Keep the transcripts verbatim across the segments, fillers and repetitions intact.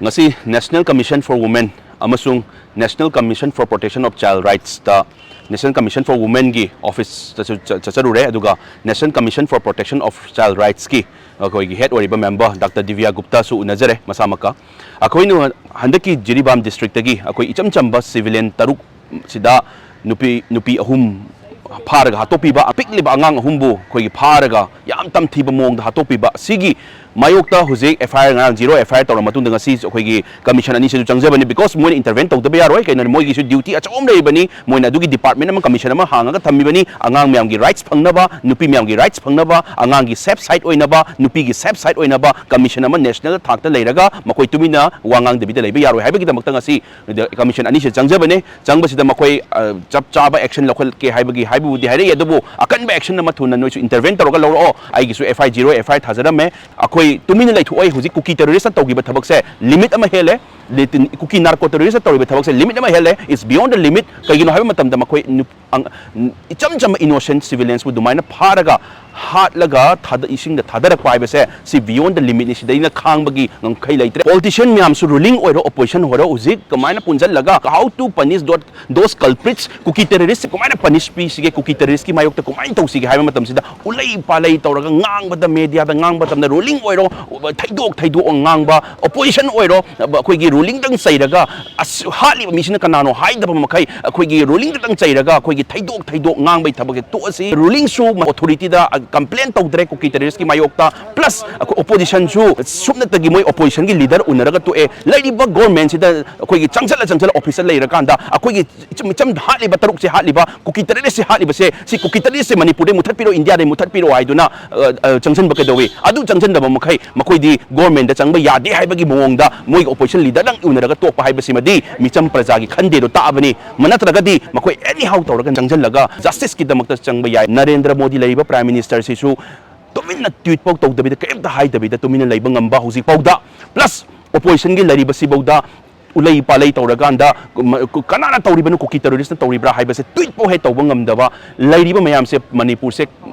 ꯉꯁꯤ National Commission for Women ꯑꯃꯁꯨꯡ National Commission for Protection of Child Rightsꯇ National Commission for Womenꯒꯤ officeꯇꯁꯨ ꯆ- ꯆꯠꯆꯔꯨꯔꯦ, ꯑꯗꯨꯒ National Commission for Protection of Child Rightsꯀꯤ ꯑꯩꯈꯣꯏꯒꯤ head ꯑꯣꯏꯔꯤꯕ member Doctor Divya Guptaꯁꯨ ꯎꯅꯖꯔꯦ ꯃꯁꯥꯃꯛꯀ꯫ ꯑꯩꯈꯣꯏꯅ ꯍꯟꯗꯛꯀꯤ ꯖꯤꯔꯤꯕꯥꯝ districtꯇꯒꯤ ꯑꯩꯈꯣꯏ ꯏꯆꯝ ꯆꯝꯕ civilian ꯇꯔꯨꯛ ꯁꯤꯗ ꯅꯨꯄꯤ ꯅꯨꯄꯤ ꯑꯍꯨꯝ ꯐꯥꯔꯒ ꯍꯥꯠꯇꯣꯛꯄꯤꯕ, ꯑꯄꯤꯛꯂꯤꯕ ꯑꯉꯥꯡ ꯑꯍꯨꯝꯕꯨ ꯑꯩꯈꯣꯏꯒꯤ ꯐꯥꯔꯒ ꯌꯥꯝ ꯇꯝꯊꯤꯕ ꯃꯑꯣꯡꯗ ꯍꯥꯠꯇꯣꯛꯄꯤꯕ, ꯑꯁꯤꯒꯤ ꯃꯥꯌꯣꯛꯇ ꯍꯧꯖꯤꯛ F I R, ꯉꯔꯥꯡ zero F I R ꯇꯧꯔ ꯃꯇꯨꯡꯗ ꯉꯁꯤ ꯑꯩꯈꯣꯏꯒꯤ commission ꯑꯅꯤꯁꯤꯁꯨ ꯆꯪꯖꯕꯅꯤ, because ꯃꯣꯏꯅ intervene ꯇꯧꯗꯕ ꯌꯥꯔꯣꯏ꯫ ꯀꯩꯅꯣ, ꯃꯣꯏꯒꯤꯁꯨ duty ꯑꯆꯧꯕ ꯑꯃ ꯂꯩꯔꯤꯕꯅꯤ꯫ ꯃꯣꯏꯅ ꯑꯗꯨꯒꯤ department ꯑꯃ, commission ꯑꯃ ꯍꯥꯡꯉꯒ ꯊꯝꯃꯤꯕꯅꯤ, ꯑꯉꯥꯡ ꯃꯌꯥꯝꯒꯤ rights ꯐꯪꯅꯕ, ꯅꯨꯄꯤ ꯃꯌꯥꯝꯒꯤ rights ꯐꯪꯅꯕ, ꯑꯉꯥꯡꯒꯤ safe side ꯑꯣꯏꯅꯕ, ꯅꯨꯄꯤꯒꯤ safe side ꯑꯣꯏꯅꯕ commission ꯑꯃ national ꯊꯥꯛꯇ ꯂꯩꯔꯒ ꯃꯈꯣꯏ ꯇꯨꯃꯤꯟꯅ ꯋꯥ ꯉꯥꯡꯗꯕꯤꯗ ꯂꯩꯕ ꯌꯥꯔꯣꯏ ꯍꯥꯏꯕꯒꯤꯗꯃꯛꯇ ꯉꯁꯤ commission ꯑꯅꯤꯁꯤ ꯆꯪꯖꯕꯅꯤ꯫ ꯆꯪꯕꯁꯤꯗ ꯃꯈꯣꯏ, ꯑ, ꯆꯞ ꯆꯥꯕ action ꯂꯧꯈꯠꯀꯦ ꯍꯥꯏꯕꯒꯤ ꯍꯥꯏꯕꯕꯨꯗꯤ ꯍꯥꯏꯔꯛꯏ, ꯑꯗꯨꯕꯨ ꯑꯀꯟꯕ action ꯑꯃ ꯊꯨꯅ ꯅꯣꯏꯁꯨ intervene ꯇꯧꯔꯒ ꯂꯧꯔꯛꯑꯣ꯫ ꯑꯩꯒꯤꯁꯨ F I R, zero F I R ꯊꯥꯖꯔꯝꯃꯦ꯫ ꯑꯩꯈꯣꯏ ꯇꯨꯃꯤꯟꯅ ꯂꯩꯊꯣꯛꯑꯣꯏ꯫ ꯍꯧꯖꯤꯛ ꯀꯨꯀꯤ terroristꯅ ꯇꯧꯈꯤꯕ ꯊꯕꯛꯁꯦ limit ꯑꯃ ꯍꯦꯜꯂꯦ꯫ ꯂꯤꯇꯤꯟ-, ꯀꯨꯀꯤ narco terroristꯅ ꯇꯧꯔꯤꯕ ꯊꯕꯛꯁꯦ limit ꯑꯃ ꯍꯦꯜꯂꯦ, it's beyond the limit꯫ ꯀꯩꯒꯤꯅꯣ ꯍꯥꯏꯕ ꯃꯇꯝꯗ ꯃꯈꯣꯏ ꯅꯨꯞ-, ꯑꯪ-, ꯏꯆꯝ ꯆꯝꯕ innocent civiliansꯄꯨ ꯑꯗꯨꯃꯥꯏꯅ ꯐꯥꯔꯒ ꯍꯥꯠꯂꯒ ꯊꯥꯗ-, ꯏꯁꯤꯡꯗ ꯊꯥꯗꯔꯛꯄ ꯍꯥꯏꯕꯁꯦ ꯁꯤ beyond the limitꯅꯤ, ꯁꯤꯗꯩꯅ ꯈꯥꯡꯕꯒꯤ ꯉꯝꯈꯩ ꯂꯩꯇ꯭ꯔꯦ꯫ Politician ꯃꯌꯥꯝꯁꯨ, ruling ꯑꯣꯏꯔꯣ opposition ꯑꯣꯏꯔꯣ, ꯍꯧꯖꯤꯛ ꯀꯃꯥꯏꯅ ꯄꯨꯟꯁꯤꯜꯂꯒ how to punish those culprits, Kuki terrorist ꯀꯃꯥꯏꯅ punish ꯄꯤꯁꯤꯒꯦ, ꯀꯨꯀꯤ terroristꯀꯤ ꯃꯥꯌꯣꯛꯇ ꯀꯃꯥꯏꯅ ꯇꯧꯁꯤꯒꯦ ꯍꯥꯏꯕ ꯃꯇꯝꯁꯤꯗ ꯎꯂꯩ ꯄꯥꯂꯩ ꯇꯧꯔꯒ ꯉꯥꯡꯕꯗ, mediaꯗ ꯉꯥꯡꯕ ꯃꯇꯝꯗ, ruling ꯑꯣꯏꯔꯣ, ꯊꯩꯗꯣꯛ ꯊꯩꯗꯣꯛꯑ ꯉꯥꯡꯕ, opposition ꯑꯣꯏꯔꯣ, ꯑꯩꯈꯣꯏꯒꯤ rulingꯗꯪ ꯆꯩꯔꯒ ꯑꯁ, ꯍꯥꯠꯂꯤꯕ ꯃꯤꯁꯤꯅ ꯀꯅꯥꯅꯣ ꯍꯥꯏꯗꯕ ꯃꯈꯩ ꯑꯩꯈꯣꯏꯒꯤ rulingꯗꯇꯪ ꯆꯩꯔꯒ ꯑꯩꯈꯣꯏꯒꯤ ꯊꯩꯗꯣꯛ ꯊꯩꯗꯣꯛ ꯉꯥꯡꯕꯒꯤ ꯊꯕꯛꯁꯦ ꯇꯣꯛꯑꯁꯤ꯫ Rulingꯁꯨ authorityꯗ complain ꯇꯧꯗ꯭ꯔꯦ ꯀꯨꯀꯤ terroristꯀꯤ ꯃꯥꯌꯣꯛꯇ, plus ꯑꯩꯈꯣꯏ oppositionꯁꯨ ꯁꯨꯞꯅꯇꯒꯤ ꯃꯣꯏ oppositionꯒꯤ leader ꯎꯅꯔꯒ ꯇꯣꯛꯑꯦ꯫ ꯂꯩꯔꯤꯕ governmentꯁꯤꯗ ꯑꯩꯈꯣꯏꯒꯤ ꯆꯪꯁꯤꯜꯂ ꯆꯪꯁꯤꯜꯂ officeꯇ ꯂꯩꯔꯀꯥꯟꯗ ꯑꯩꯈꯣꯏꯒꯤ ꯏꯆꯝ ꯏꯆꯝ ꯍꯥꯠꯂꯤꯕ ꯇꯔꯨꯛꯁꯦ, ꯍꯥꯠꯂꯤꯕ ꯀꯨꯀꯤ terroristꯁꯦ ꯍꯥꯠꯂꯤꯕꯁꯦ, ꯁꯤ ꯀꯨꯀꯤ terroristꯁꯦ ꯃꯅꯤꯄꯨꯔꯗꯩ ꯃꯨꯊꯠꯄꯤꯔꯣ, ꯏꯟꯗꯤꯌꯥꯗꯩ ꯃꯨꯊꯠꯄꯤꯔꯣ ꯍꯥꯏꯗꯨꯅ, ꯑ, ꯑ, ꯆꯪꯁꯤꯟꯕ ꯀꯩꯗꯧꯏ? ꯑꯗꯨ ꯆꯪꯁꯤꯟꯗꯕ ꯃꯈꯩ ꯃꯈꯣꯏꯗꯤ governmentꯇ ꯆꯪꯕ ꯌꯥꯗꯦ ꯍꯥꯏꯕꯒꯤ ꯃꯑꯣꯡꯗ ꯃꯣꯏꯒꯤ opposition leaderꯗꯪ ꯎꯅꯔꯒ ꯇꯣꯛꯄ ꯍꯥꯏꯕꯁꯤꯃꯗꯤ ꯃꯤꯆꯝ ꯄ꯭ꯔꯖꯥꯒꯤ ꯈꯟꯗꯦꯗꯣ ꯇꯥꯛꯑꯕꯅꯤ꯫ ꯅꯠꯇ꯭ꯔꯒꯗꯤ ꯃꯈꯣꯏ anyhow ꯇꯧꯔꯒ ꯆꯪꯁꯤꯜꯂꯒ justiceꯀꯤꯗꯃꯛꯇ ꯆꯪꯕ ꯌꯥꯏ꯫ ꯅꯔꯦꯟꯗ꯭ꯔ ꯃꯣꯗꯤ ꯂꯩꯔꯤꯕ Prime Ministerꯁꯤꯁꯨ ꯇꯨꯃꯤꯟꯅ tweet ꯐꯥꯎ ꯇꯧꯗꯕꯤꯗ, ꯀꯔꯤꯝꯇ ꯍꯥꯏꯗꯕꯤꯗ ꯇꯨꯃꯤꯟꯅ ꯂꯩꯕ ꯉꯝꯕ ꯍꯧꯖꯤꯛ ꯐꯥꯎꯗ, plus oppositionꯒꯤ ꯂꯩꯔꯤꯕꯁꯤꯐꯥꯎꯗ ꯎꯂꯩ ꯄꯥꯂꯩ ꯇꯧꯔꯀꯥꯟꯗ ꯀꯅꯥꯅ ꯇꯧꯔꯤꯕꯅꯣ, ꯀꯨꯀꯤ ꯇꯦꯔꯣꯔꯤꯁꯅ ꯇꯧꯔꯤꯕ꯭ꯔꯥ ꯍꯥꯏꯕꯁꯦ ꯇ꯭ꯋꯤꯠ ꯐꯥꯎ ꯍꯦꯛ ꯇꯧꯕ ꯉꯝꯗꯕ ꯂꯩꯔꯤꯕ ꯃꯌꯥꯝꯁꯦ ꯃꯅꯤꯄꯨꯔꯁꯦ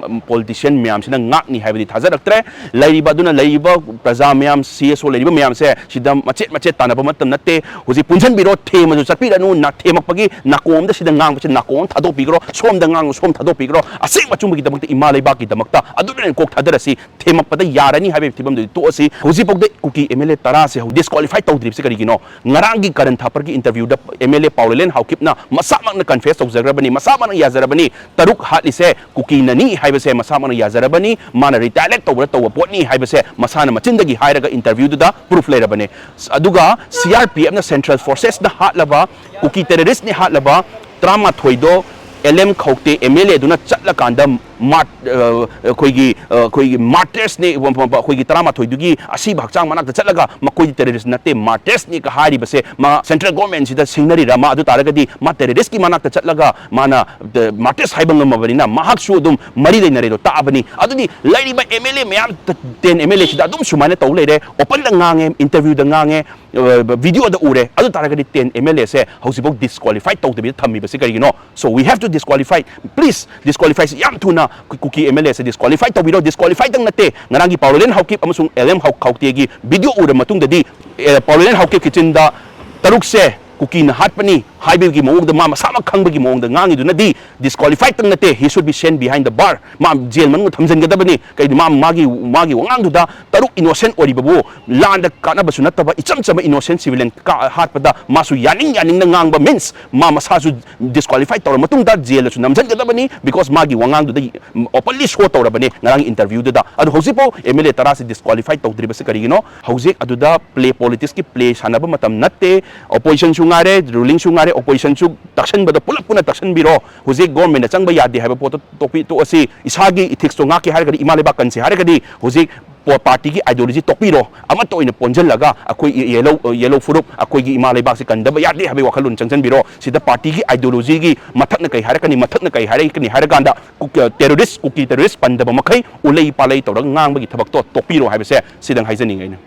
ꯄꯣꯂꯤꯇꯤꯁꯤꯌꯟ ꯃꯌꯥꯝꯁꯤꯅ ꯉꯥꯛꯅꯤ ꯍꯥꯏꯕꯗꯤ ꯊꯥꯖꯔꯛꯇ꯭ꯔꯦ꯫ ꯂꯩꯔꯤꯕ ꯑꯗꯨꯅ ꯂꯩꯔꯤꯕ ꯄ꯭ꯔꯖꯥ ꯃꯌꯥꯝ, ꯁꯤ ꯑꯦꯁ ꯑꯣ ꯂꯩꯔꯤꯕ ꯃꯌꯥꯝꯁꯦ ꯁꯤꯗ ꯃꯆꯦꯠ ꯃꯆꯦꯠ ꯇꯥꯟꯅꯕ ꯃꯇꯝ ꯅꯠꯇꯦ꯫ ꯍꯧꯖꯤꯛ ꯄꯨꯟꯁꯤꯟꯕꯤꯔꯣ, ꯊꯦꯝꯃꯁꯨ ꯆꯠꯄꯤꯔꯅꯨ꯫ ꯊꯦꯝꯃꯛꯄꯒꯤ ꯅꯥꯀꯣꯡ ꯑꯃꯗ ꯁꯤꯗ ꯉꯥꯡꯕꯁꯦ ꯅꯥꯀꯣꯡ ꯑꯃ ꯊꯥꯗꯣꯛꯄꯤꯈ꯭ꯔꯣ, ꯁꯣꯝꯗ ꯉꯥꯡꯉꯨ ꯁꯣꯝ ꯊꯥꯗꯣꯛꯄꯤꯈ꯭ꯔꯣ꯫ ꯑꯁꯦꯡꯕ ꯑꯆꯨꯝꯕꯒꯤꯗꯃꯛꯇ, ꯏꯃꯥ ꯂꯩꯕꯥꯛꯀꯤꯗꯃꯛꯇ ꯑꯗꯨꯗ ꯑꯣꯏꯅ ꯀꯣꯛ ꯊꯥꯗꯔꯁꯤ꯫ ꯊꯦꯝꯃꯛꯄꯗ ꯌꯥꯔꯅꯤ ꯍꯥꯏꯕꯒꯤ ꯐꯤꯕꯝꯗꯨꯗꯤ ꯇꯣꯛꯑꯁꯤ꯫ ꯍꯧꯖꯤꯛꯐꯥꯎꯗ ꯀꯨꯀꯤ ꯑꯦꯝ ꯑꯦꯜ ꯑꯦ ꯇꯔꯥꯁꯦ ꯗꯤꯁꯀ꯭ꯋꯥꯂꯤꯐꯥꯏ ꯇꯧꯗ꯭ꯔꯤꯕꯁꯤ ꯀꯔꯤꯒꯤꯅꯣ? ꯉꯔꯥꯡꯒꯤ ꯀꯔꯟ ꯊꯥꯄꯔꯒꯤ ꯏꯟꯇꯔꯚ꯭ꯌꯨꯗ ꯑꯦꯝ ꯑꯦꯜ ꯑꯦ ꯄꯥꯎꯂꯦꯂꯦꯟ ꯍꯥꯎꯀꯤꯞꯅ ꯃꯁꯥꯃꯛꯅ ꯀꯟꯐꯦꯁ ꯇꯧꯖꯈ꯭ꯔꯕꯅꯤ, ꯃꯁꯥꯃꯛꯅ ꯌꯥꯖꯔꯕꯅꯤ꯫ ꯇꯔꯨꯛ ꯍꯥꯠꯂꯤꯁꯦ ꯀꯨꯀꯤꯅꯅꯤ ꯍꯥꯏꯕꯁꯦ ꯃꯁꯥꯃꯛꯅ ꯌꯥꯖꯔꯕꯅꯤ꯫ ꯃꯥꯅ ꯔꯤꯇꯥꯂꯤꯌꯦꯠ ꯇꯧꯕꯗ ꯇꯧꯕ ꯄꯣꯠꯅꯤ ꯍꯥꯏꯕꯁꯦ ꯃꯁꯥꯅ ꯃꯆꯤꯟꯗꯒꯤ ꯍꯥꯏꯔꯒ ꯏꯟꯇꯔꯚ꯭ꯌꯨꯗꯨꯗ ꯄ꯭ꯔꯨꯐ ꯂꯩꯔꯕꯅꯤ꯫ ꯑꯗꯨꯒ ꯁꯤ ꯑꯥꯔ ꯄꯤ ꯑꯦꯐꯅ ꯁꯦꯟꯇ꯭ꯔꯦꯜ ꯐꯣꯔꯁꯦꯁꯅ ꯍꯥꯠꯂꯕ, ꯀꯨꯀꯤ ꯇꯦꯔꯣꯔꯤꯁꯅꯤ ꯍꯥꯠꯂꯕ ꯇꯔꯥꯃꯥꯊꯣꯏꯗꯣ ꯑꯦꯜ ꯑꯦꯝ ꯈꯧꯇꯦ ꯑꯦꯝ ꯑꯦꯜ ꯑꯦꯗꯨꯅ ꯆꯠꯂꯀꯥꯟꯗ ꯃꯥꯔ-, ꯑ, ꯑꯩꯈꯣꯏꯒꯤ, ꯑ, ꯑꯩꯈꯣꯏꯒꯤ ꯃꯥꯔꯇꯤꯌꯔꯁꯅꯤ, ꯑꯩꯈꯣꯏꯒꯤ ꯇꯔꯥꯃꯥꯊꯣꯏꯗꯨꯒꯤ ꯑꯁꯤꯕ ꯍꯛꯆꯥꯡ ꯃꯅꯥꯛꯇ ꯆꯠꯂꯒ ꯃꯈꯣꯏꯗꯤ ꯇꯦꯔꯣꯔꯤꯁ ꯅꯠꯇꯦ, ꯃꯥꯔꯇꯤꯌꯔꯁꯅꯤꯒ ꯍꯥꯏꯔꯤꯕꯁꯦ ꯃꯥ ꯁꯦꯟꯇ꯭ꯔꯦꯜ ꯒꯣꯔꯃꯦꯟꯁꯤꯗ ꯁꯤꯡꯅꯔꯤꯔꯥ? ꯃꯥ ꯑꯗꯨ ꯇꯥꯔꯒꯗꯤ ꯃꯥ ꯇꯦꯔꯣꯔꯤꯁꯀꯤ ꯃꯅꯥꯛꯇ ꯆꯠꯂꯒ ꯃꯥꯅ, ꯑ, ꯃꯥꯔꯇꯤꯌꯔꯁ ꯍꯥꯏꯕ ꯉꯝꯃꯕꯅꯤꯅ ꯃꯍꯥꯛꯁꯨ ꯑꯗꯨꯝ ꯃꯔꯤ ꯂꯩꯅꯔꯦꯗꯣ ꯇꯥꯛꯑꯕꯅꯤ꯫ ꯑꯗꯨꯗꯤ ꯂꯩꯔꯤꯕ ꯑꯦꯝ ꯑꯦꯜ ꯑꯦ ꯃꯌꯥꯝ, ꯇꯦꯟ ꯑꯦꯝ ꯑꯦꯜ ꯑꯦꯁꯤꯗ ꯑꯗꯨꯝ ꯁꯨꯃꯥꯏꯅ ꯇꯧ ꯂꯩꯔꯦ, ꯑꯣꯄꯟꯗ ꯉꯥꯡꯉꯦ, ꯏꯟꯇꯔꯚ꯭ꯌꯨꯗ ꯉꯥꯡꯉꯦ, ꯑ, ꯚꯤꯗꯤꯑꯣꯗ ꯎꯔꯦ꯫ ꯑꯗꯨ ꯇꯥꯔꯒꯗꯤ ꯇꯦꯟ ꯑꯦꯝ ꯑꯦꯜ ꯑꯦꯁꯦ ꯍꯧꯖꯤꯛꯐꯥꯎ ꯗꯤꯁꯀ꯭ꯋꯥꯂꯤꯐꯥꯏ ꯇꯧꯗꯕꯤꯗ ꯊꯝꯃꯤꯕꯁꯤ ꯀꯔꯤꯒꯤꯅꯣ? So we have to disqualify, please, ꯗꯤꯁꯀ꯭ꯋꯥꯂꯤꯐꯥꯏꯁꯤ ꯌꯥꯝ ꯊꯨꯅ ꯀꯨ-, ꯀꯨꯀꯤ ꯑꯦꯝ ꯑꯦꯜ ꯑꯦꯁꯦ ꯗꯤꯁꯀ꯭ꯋꯥꯂꯤꯐꯥꯏ ꯇꯧꯕꯤꯔꯣ꯫ ꯗꯤꯁꯀ꯭ꯋꯥꯂꯤꯐꯥꯏꯗꯪ ꯅꯠꯇꯦ, ꯉꯔꯥꯡꯒꯤ ꯄꯥꯎꯂꯦꯂꯦꯟ ꯍꯥꯎꯀꯤꯞ ꯑꯃꯁꯨꯡ ꯑꯦꯜ ꯑꯦꯝ ꯍꯥꯎ-, ꯈꯧꯇꯦꯒꯤ ꯚꯤꯗꯤꯑꯣ ꯎꯔꯕ ꯃꯇꯨꯡꯗꯗꯤ, ꯑꯦ, ꯄꯥꯎꯂꯦꯂꯦꯟ ꯍꯥꯎꯀꯤꯞꯀꯤ ꯆꯤꯟꯗ ꯇꯔꯨꯛꯁꯦ ꯀꯨꯀꯤꯅ ꯍꯥꯠꯄꯅꯤ ꯍꯥꯏꯕꯒꯤ ꯃꯑꯣꯡꯗ, ꯃꯥ ꯃꯁꯥꯃꯛ ꯈꯪꯕꯒꯤ ꯃꯑꯣꯡꯗ ꯉꯥꯡꯉꯤꯗꯨꯅꯗꯤ ꯗꯤꯁꯀ꯭ꯋꯥꯂꯤꯐꯥꯏꯗꯪ ꯅꯠꯇꯦ, he should be sent behind the bar, ꯃꯥ ꯖꯦꯜ ꯃꯅꯨꯡꯗ ꯊꯝꯖꯤꯟꯒꯗꯕꯅꯤ꯫ ꯀꯩꯒꯤꯅꯣ? ꯃꯥ, ꯃꯥꯒꯤ, ꯃꯥꯒꯤ ꯋꯥꯉꯥꯡꯗꯨꯗ ꯇꯔꯨꯛ ꯏꯅꯣꯁꯦꯟ ꯑꯣꯏꯔꯤꯕꯕꯨ ꯂꯥꯟꯗ ꯀꯥꯟꯅꯕꯁꯨ ꯅꯠꯇꯕ ꯏꯆꯝ ꯆꯝꯕ ꯏꯅꯣꯁꯦꯟ ꯁꯤꯚꯤꯂꯤꯌꯟ ꯀꯥ-, ꯍꯥꯠꯄꯗ ꯃꯥꯁꯨ ꯌꯥꯅꯤꯡ ꯌꯥꯅꯤꯡꯅ ꯉꯥꯡꯕ means ꯃꯥ ꯃꯁꯥꯁꯨ ꯗꯤꯁꯀ꯭ꯋꯥꯂꯤꯐꯥꯏ ꯇꯧꯔ ꯃꯇꯨꯡꯗ ꯖꯦꯜꯗꯁꯨ ꯅꯝꯁꯤꯟꯒꯗꯕꯅꯤ, because ꯃꯥꯒꯤ ꯋꯥꯉꯥꯡꯗꯨꯗ openly show ꯇꯧꯔꯕꯅꯤ ꯉꯔꯥꯡ ꯏꯟꯇꯔꯚ꯭ꯌꯨꯗꯨꯗ꯫ ꯑꯗꯣ ꯍꯧꯖꯤꯛꯐꯥꯎ ꯑꯦꯝ ꯑꯦꯜ ꯑꯦ ꯇꯔꯥꯁꯤ ꯗꯤꯁꯀ꯭ꯋꯥꯂꯤꯐꯥꯏ ꯇꯧꯗ꯭ꯔꯤꯕꯁꯤ ꯀꯔꯤꯒꯤꯅꯣ? ꯍꯧꯖꯤꯛ ꯑꯗꯨꯗ ꯄ꯭ꯂꯦ, ꯄꯣꯂꯤꯇꯤꯛꯁꯀꯤ ꯄ꯭ꯂꯦ ꯁꯥꯟꯅꯕ ꯃꯇꯝ ꯅꯠꯇꯦ꯫ ꯑꯣꯄꯣꯖꯤꯁꯟꯁꯨ ꯉꯥꯏꯔꯦ, ꯔꯨꯂꯤꯡꯁꯨ ꯉꯥꯏꯔꯦ, ꯑꯣꯄꯣꯖꯤꯁꯟꯁꯨ ꯇꯛꯁꯟꯕꯗ ꯄꯨꯂꯞ ꯄꯨꯟꯅ ꯇꯛꯁꯟꯕꯤꯔꯣ꯫ ꯍꯧꯖꯤꯛ ꯒꯣꯔꯃꯦꯟꯅ ꯆꯪꯕ ꯌꯥꯗꯦ ꯍꯥꯏꯕ ꯄꯣꯠꯇꯣ ꯇꯣꯛꯄꯤ-, ꯇꯣꯛꯑꯁꯤ꯫ ꯏꯁꯥꯒꯤ ꯏꯊꯤꯛꯁꯇꯣ ꯉꯥꯛꯀꯦ ꯍꯥꯏꯔꯒꯗꯤ, ꯏꯃꯥ ꯂꯩꯕꯥꯛ ꯀꯟꯁꯦ ꯍꯥꯏꯔꯒꯗꯤ ꯍꯧꯖꯤꯛ ꯄꯣ-, ꯄꯥꯔꯇꯤꯒꯤ ꯑꯥꯏꯗꯤꯌꯣꯂꯣꯖꯤ ꯇꯣꯛꯄꯤꯔꯣ꯫ ꯑꯃꯠꯇ ꯑꯣꯏꯅ ꯄꯣꯟꯁꯤꯜꯂꯒ ꯑꯩꯈꯣꯏ ꯌꯦꯜꯂꯧ, ꯌꯦꯜꯂꯧ ꯐꯨꯔꯨꯞ, ꯑꯩꯈꯣꯏꯒꯤ ꯏꯃꯥ ꯂꯩꯕꯥꯛꯁꯦ ꯀꯟꯗꯕ ꯌꯥꯗꯦ ꯍꯥꯏꯕꯒꯤ ꯋꯥꯈꯜꯂꯣꯟ ꯆꯪꯁꯤꯟꯕꯤꯔꯣ꯫ ꯁꯤꯗ ꯄꯥꯔꯇꯤꯒꯤ ꯑꯥꯏꯗꯤꯌꯣꯂꯣꯖꯤꯒꯤ ꯃꯊꯛꯅ ꯀꯩ ꯍꯥꯏꯔꯛꯀꯅꯤ, ꯃꯊꯛꯅ ꯀꯩ ꯍꯥꯏꯔꯛꯀꯅꯤ ꯍꯥꯏꯔꯀꯥꯟꯗ ꯀꯨ-, ꯇꯦꯔꯣꯔꯤꯁ, ꯀꯨꯀꯤ ꯇꯦꯔꯣꯔꯤꯁ ꯄꯟꯗꯕ ꯃꯈꯩ ꯎꯂꯩ ꯄꯥꯂꯩ ꯇꯧꯔꯒ ꯉꯥꯡꯕꯒꯤ ꯊꯕꯛꯇꯣ ꯇꯣꯛꯄꯤꯔꯣ ꯍꯥꯏꯕꯁꯦ ꯁꯤꯗꯪ ꯍꯥꯏꯖꯅꯤꯡꯉꯦ ꯑꯩꯅ꯫